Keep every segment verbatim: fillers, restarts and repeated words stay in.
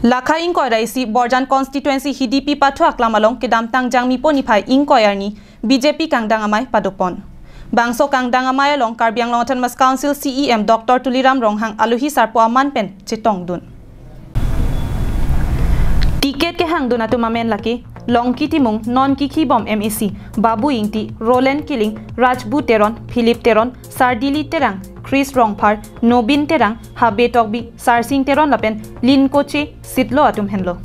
Lakha ingkoi ra isi Borjan constituency Hidipi Pathu Aklam along kedamtang Jangmipo niphai ingkoi arni B J P kangdang amei padopon. Bangso kangdang amei along Karbi Anglong Autonomous Council C E M Doctor Tuliram Ronghang alohi sarpo aman pen chetongdun. Ticket kehangdun atum amen lake Longki Timung, non kikhibom M A C, Babu Ingti, Roland Killing, Rajbu Teron, Philip Teron, Sardili Terang, Chris Rongphar, Nobin Terang, Habe Tokbi, Sarsing Teron lapen Lin Koche sitlo atum henlo.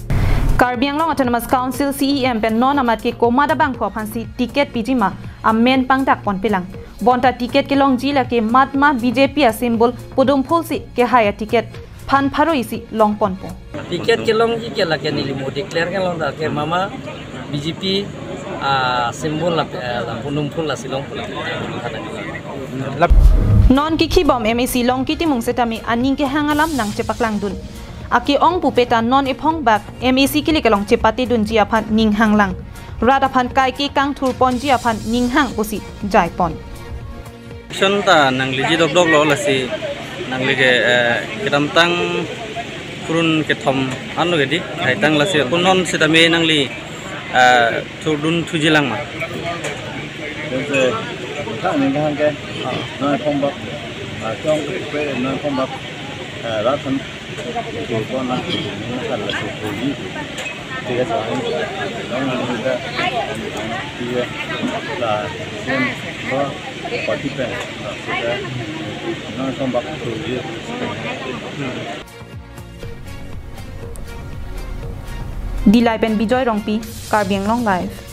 Karbi Anglong Autonomous Council C E M pen non amat ke komat abangphu aphansi ticket piji ma amen pangdak ponpelang. Bonta ticket kelongji lake matma B J P a symbol podum phul si kehai a ticket phan pharo isi longponpo. Ticket kelongji ke lake neli mo declare ke long ta ke mama B J P a symbol la, eh, la podum phul lasi longpo la. Non kikhibom M A C Longki Timung setame aning kehang alam nangchepaklangdun. Ake-ong pupe ta non ephong bak M A C kilik along chepatedunji aphan ninghanglang. Rat aphan kaike kangthurponji aphan ninghang pusi jaipon. Election ta nangliji dokdok lo lasi nangli ke, eh, kedamtang kurun kethom anlo ke di. Haitang lasi punon setame nangli, eh, thurdun thujilang ma. Jose, kha ni kha ke, non ephong bak, ah, chong ke pe non ephong bak, eh, rat aphan thurpon na, ni kha lasi thurji. Thik ase, non nang ta, thik ase, la, sen, ba, party pen, la, seta, non ephong bak thurji. Dillai pen Bijoy Rongpi, Karbi Anglong Live.